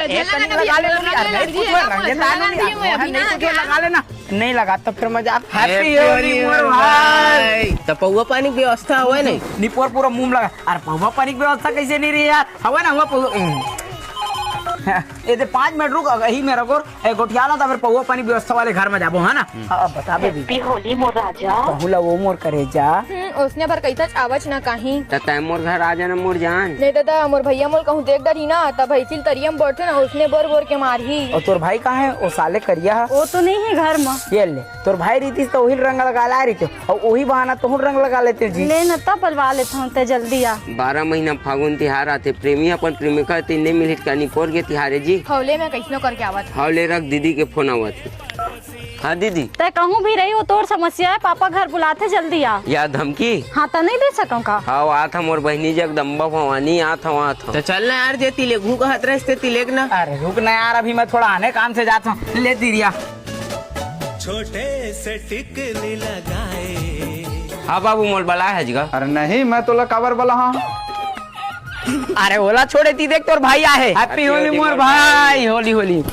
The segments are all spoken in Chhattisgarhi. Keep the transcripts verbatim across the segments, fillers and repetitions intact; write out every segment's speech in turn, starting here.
ए, तनी लगा ले, यार, नहीं कुछ होय, रंग दे, तालू नहीं, अभी नहीं कुछ होय, लगा लेना। नहीं लगा तो फिर मजाक। Happy Holi मोर भाई। त पौवा पानी के व्यवस्था हवय नहीं? निपोर पूरा मुंह लगा। अरे पौवा पानी के व्यवस्था कैसे नहीं रही यार? हवा ना हुआ पौवा। ए दे पाँच मिनट रुक, अगर ही मेरा गोर, ए गोठिया ला, त फिर पौवा पानी व्यवस्था वाले घर में जाबो, है ना? हाँ, बता बेबी। Happy Holi मोर राजा। कहूँ ला वो मोर करेजा। हम्म, उसने भर कहिथच आवच ना काहीं। त तैं मोर घर आ जाना मोर जान। नहीं दादा, मोर भैया मोल कहूँ देख डरही ना, तब भैंसिल तरिया में बैठे ना, उसने बोर बोर के मारही। और तोर भाई कहाँ है? वो साले करिया है। वो तो नहीं है घर में। ये ले, तोर भाई रहितिस त उही रंग लगा लाय रहिते, और उही बहाना तोहू रंग लगा लेते जी। ले न, तब बलवा लेत हूँ, ते जल्दी आ। बारह महीना फागुन तिहार आथे, प्रेमी अपन प्रेमिका तीन नहीं मिलिट का निपोर के तिहार है जी। हौले में कैसनो करके आवत। हौले रख, दीदी के फोन आवत है। हाँ दीदी। तै कहूँ भी रही हो, तोर समस्या है, पापा घर बुलाथे, जल्दी आ। या धमकी? हाँ, त नहीं दे सकूँ का? हाँ, आत हम और बहनी जगदम्बा भवानी, आत हम, आत हम। त चल ना यार, जे तिलेगू कहत रहिस ते तिलेग ना। अरे रुक ना यार, अभी मैं थोड़ा आने काम से जाता हूँ। ले दीरिया। छोटे से टिकली लगाए। हाँ बाबू, मोल बला है जगा। अरे नहीं, मैं तोला काबर बला हाँ? अरे ओला छोड़े ती देख, तोर भाई आहे। Happy Holi मोर भाई, होली होली।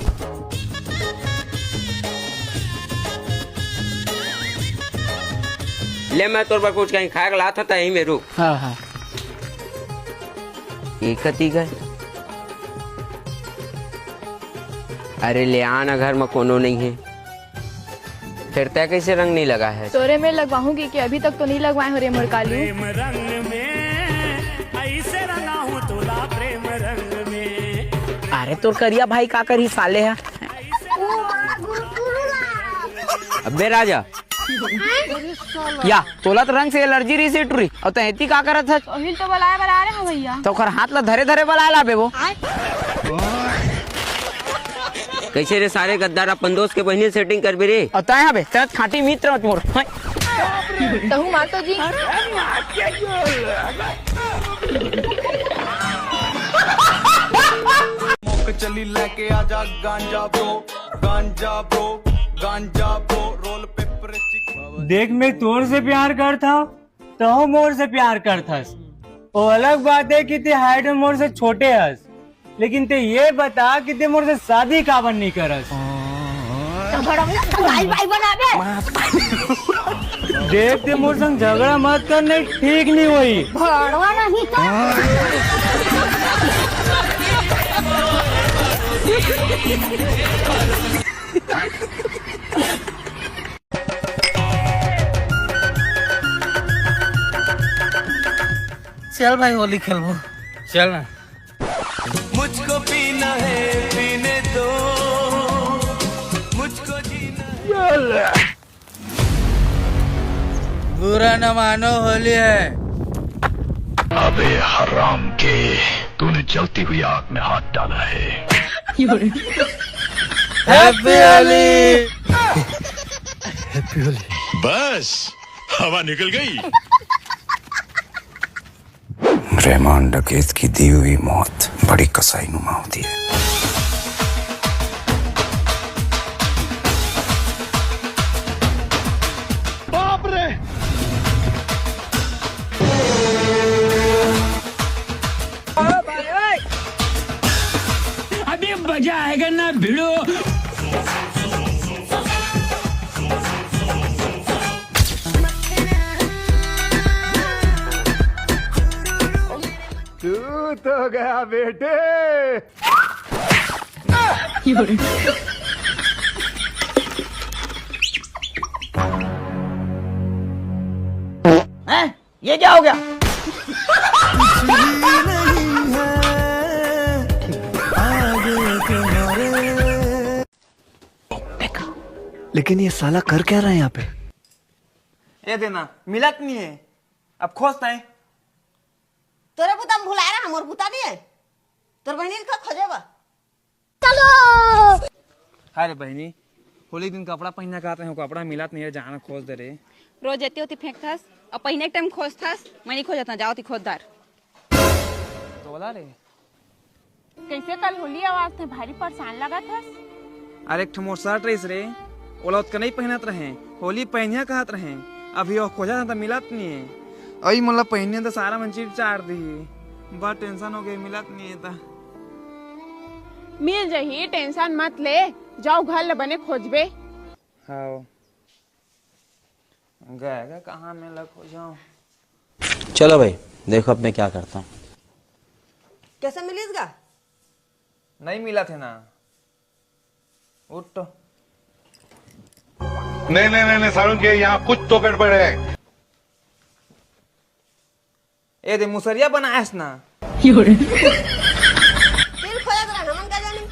ले मैं तोर बर कुछ कहीं खाए के लात हूँ, तहीं में रुक। हाँ, हाँ। ये कती गए? अरे ले आ ना, घर में कोनो नहीं है। फिर तय कैसे रंग नहीं लगा है? तोरे में लगवाहूँ कि, कि अभी तक तो नहीं लगवाए हो रे मोर कालू। प्रेम रंग में ऐसे रंगा हूँ तुला प्रेम रंग में। अरे तोर करिया भाई का करी साले है? अबे राजा, या तोला तो रंग से एलर्जी रही से टुरी, और तैं एती का करत हस? अहिल तो बलाए बला रहे हो भैया। तो ओकर हाथ ला धरे धरे बलाए लाबे वो। कैसे रे सारे गद्दार, अपन दोस्त के बहिनी सेटिंग करबे रे? और तैं हबे, तैं खाटी मित्र मत मोर। हैं? तहू मार तो जी। मुख चली लेके आजा गांजा ब्रो, गांजा ब्रो, गांजा ब्रो, रोल पेपर चिक। देख, मैं तोर से प्यार करता हूँ, तहूँ मोर से प्यार करथस। वो अलग बात है कि ते हाइट में मोर से छोटे हस, लेकिन ते ये बता कि ते मोर से शादी काबर नहीं करस? तो भड़वा भाई भाई बनाबे। देख, ते मोर संग झगड़ा मत कर, नहीं ठीक नहीं होई। भड़वा नहीं तो। चल भाई, होली खेलबो। चल ना। मुझको पीना है, पीने दो, मुझको जीना है। बुरा न मानो, होली है। अबे हराम के, तूने जलती हुई आग में हाथ डाला है। Happy Holi। Happy Holi। बस, हवा निकल गई। रहमान डकैत की दी हुई मौत बड़ी कसाईनुमा होती है। बाप रे। अभी मजा आएगा ना भिड़ो। तू तो गया बेटे। हैं? ये क्या हो गया? लेकिन ये साला कर क्या रहा है यहाँ पे? ये देना मिलत नहीं है। अब खोजता है। तोरे बुता में भुला रहा, मोर बुता नहीं है। तोर बहनी का खोजे बा। चलो। हाय रे बहनी, होली दिन कपड़ा पहनना कहते हैं, कपड़ा मिलत नहीं है, जाना खोज दे रे। रोज एती ओती फेंकथस, अब पहिने के टाइम खोजथस, मैं नहीं खोजत ना, जाओ ती खोजदार। तोला रे। कैसे कल होली आवाज थे भारी परेशान लगत हस? अरे एक ठो मोर शर्ट रहिस रे, ओला ओतका नहीं पहनत रहे, होली पहनिया कहत रहे, अभी वो खोजत हन त मिलत नहीं है। अई मोला पहनिया त सारा मन चीर चार दी, बड़ा टेंशन हो गई, मिलत नहीं है त। मिल जही, tension मत ले। जाओ घर ल बने खोजबे। हाव। गए गा कहाँ में ल खोजों? चलो भाई, देखो अब मैं क्या करता हूँ। कैसे मिलिस गा? नहीं मिला थे ना। उठ तो। नहीं, नहीं, नहीं, नहीं, सारुण के यहाँ कुछ तो गड़बड़ है। ए दे मुसरिया बनायस ना। तेल खोया करा, हमन का जानी।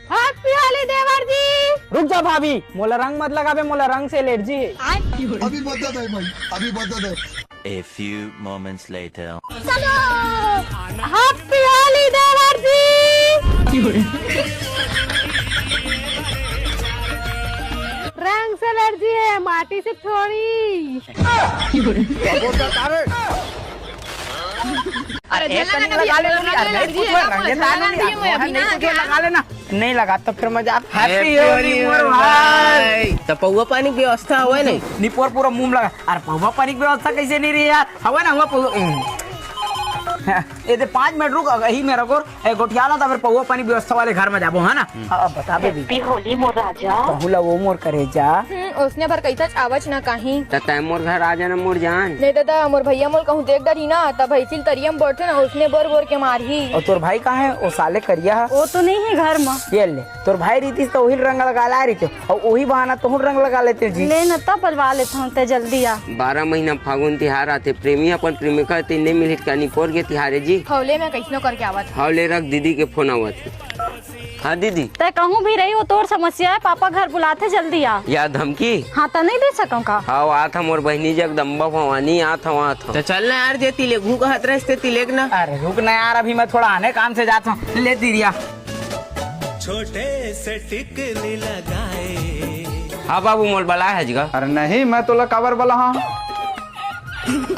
Happy Holi देवर जी। रुक जा भाभी, मोला रंग मत लगाबे, मोला रंग से allergy है। अभी बता दे भाई, अभी बता दे। A few moments later. चलो, Happy Holi देवर जी। रंग से allergy है, माटी से थोड़ी। अरे, झेलना नहीं, लगा ले, लगा ले, नहीं कुछ हुआ, रंगे दानों नहीं, नहीं कुछ हुआ, लगा लेना। नहीं लगा तो फिर मजाक। Happy Holi मोर भाई। तो पौवा पानी की व्यवस्था हवय नहीं? निपोर पूरा मुंह लगा। अरे पौवा पानी की व्यवस्था कैसे नहीं रही यार? हवय ना, हुआ पौवा। ए दे पाँच मिनट रुक, यही मेरा गोर, ए गोठिया ला, तो फिर पौवा पानी व्यवस्था वाले घर में जाबो, है ना? अब बता बे Happy Holi मोर राजा। पहुला वो मोर करेजा। हम्म, उसने भर कैसा आवच ना कहीं। त तै मोर घर आ जाना मोर जान। नहीं दादा, मोर भैया मोल कहूँ देख डरही ना, तब भैंसिल तरिया में बैठे ना, उसने बोर बोर के मारही। और तोर भाई कहाँ है? वो साले करिया है। वो तो नहीं है घर में। ये ले, तोर भाई रीतिस तो वही रंग लगा ला रही थे, और वही बहाना तो रंग लगा लेते जी। ले न, तब बलवा लेता हूँ, ते जल्दी आ। बारह महीना फागुन तिहार आते, प्रेमी अपन प्रेमिका ते नहीं मिलित का निपोर के तिहारे जी। हौले में कैसनो करके आवत। हौले रख, दीदी के फोन आवत है। हाँ दीदी। तै कहूँ भी रही, वो तोर समस्या है, पापा घर बुलाथे, जल्दी आ। या धमकी? हाँ, त नहीं दे सकूँ का? हाँ, आत हम और बहनी जगदम्बा भवानी, आत हम, आत हम। तो चल ना यार, जे तिलेगू कहत रहे, ते तिलेग ना। अरे रुक ना यार, अभी मैं थोड़ा आने काम से जाता हूँ। ले दीदिया। छोटे से टिकली लगाए। हाँ बाबू, मोल बला है जगह। अरे नहीं, मैं तोला काबर बला हाँ?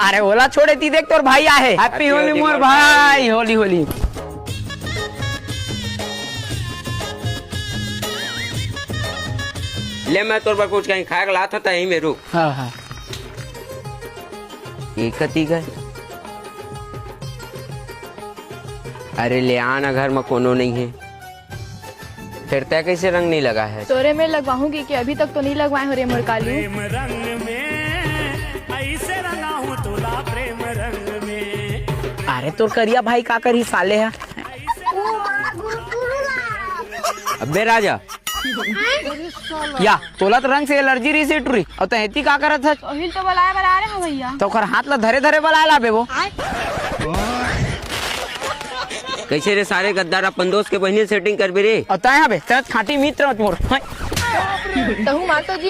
अरे ओला छोड़े ती देख तोर भाई आहे। Happy Holi मोर भाई, होली होली। ले मैं तोर बर कुछ कहीं खाए के लात हता यहीं में रुक। हाँ, हाँ। ये कती गए? अरे ले आना, घर में कोनो नहीं है। फिर तय कैसे रंग नहीं लगा है? तोरे में लगवाहूँ कि, कि अभी तक तो नहीं लगवाए हो रे मोर कालू। प्रेम रंग में ऐसे रंगा हूँ तोला प्रेम रंग में। अरे तोर करिया भाई का करही साले हा? अबे राजा, या तोला तो रंग से allergy रही से टुरी, और तैं एती का करत हस? ओहिल तो बलाए बला रहे हो भैया। तो ओकर हाथ ला धरे धरे बलाए लाबे वो। कैसे रे सारे गद्दार, अपन दोस्त के बहिनी setting करबे रे? और तैं हबे, तैं खाटी मित्र मत मोर। हाँ। तहु मार तो जी।